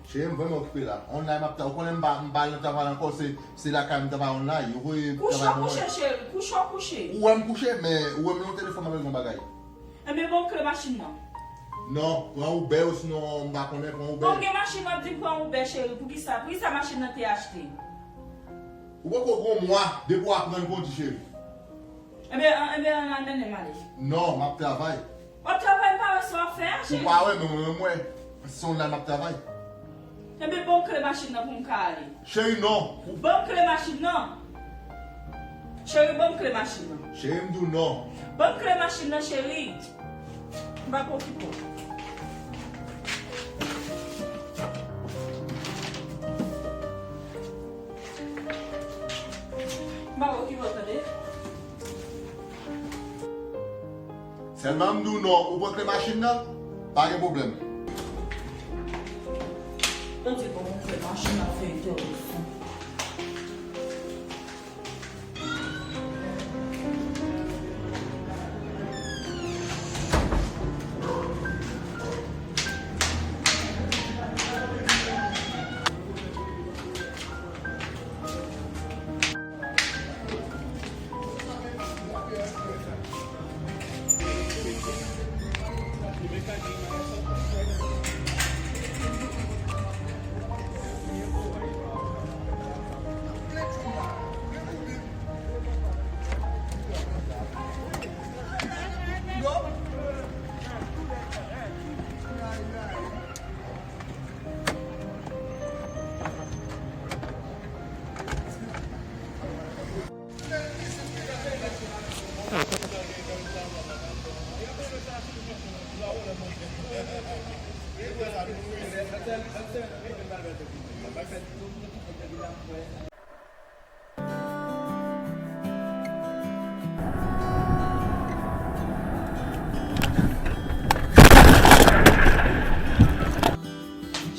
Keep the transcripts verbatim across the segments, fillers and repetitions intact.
Cheri, m vrèman okipe la. Online m ap ta-, ou konnen m pa, m pa al nan travay ankò, se, se lakay m travay online. Yo voye travay pou mwen. Kouche w kouche, cheri. Kouche w kouche. Ou wè m kouche, men ou wè m nan telefòn m ap regle yon bagay. Enben, bon, kle machin nan. Non, pran Uber, osinon m pa konnen, pran Uber. Bon, gen machin w ap di m pran Uber, cheri. Poukisa? Poukisa machin nan te achte? Ou poko gon mwa depi w aprann kondi, cheri. Enben, an, enben, ann al mennen m ale. Non, m ap travay. W ap travay, m pa wè sa w ap fè a, cheri. Ou pa wè, men mwen menm m wè. Se online m ap travay. Enben, ban m kle machin nan pou m ka ale. Cheri, non. Ban m kle machin nan. Cheri, ban m kle machin nan. Cheri, m di w non. Ban m kle machin nan, cheri. M pa p okipe w. M pa p okipe w, tande? Sèlman m di w non, ou pran kle machin nan, pa gen pwoblèm. Yo di bon, mwen fè machin nan fè entèresan.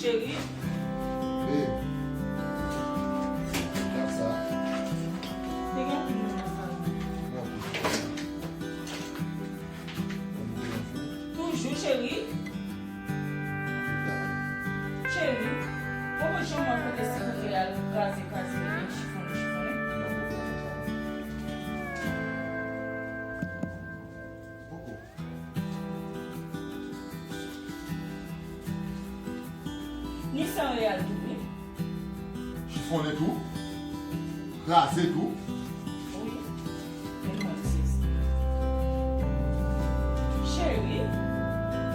Cheri. Hey. Gad sa. Te gen anpil moun nan salon. Gen anpil. Toujou, cheri. Cheri, poko janm wè kote senkant reyal kraze, kraze, chifonnen, chifonnen. Ni san reyal tou, wi. Chifonnen tou? Kraze tou? Wi. Men mwen sezi. Cheri,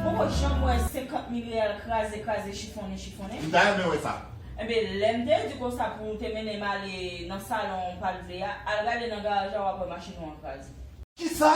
poko janm wè senkant mil reyal kraze, kraze, chifonnen, chifonnen? M ta renmen wè sa. Enben, lè m te di konsa pou w te mennen m ale nan salon w pa t vle a, al gade nan garaj la, w ap wè machin ou an kraze. Kisa?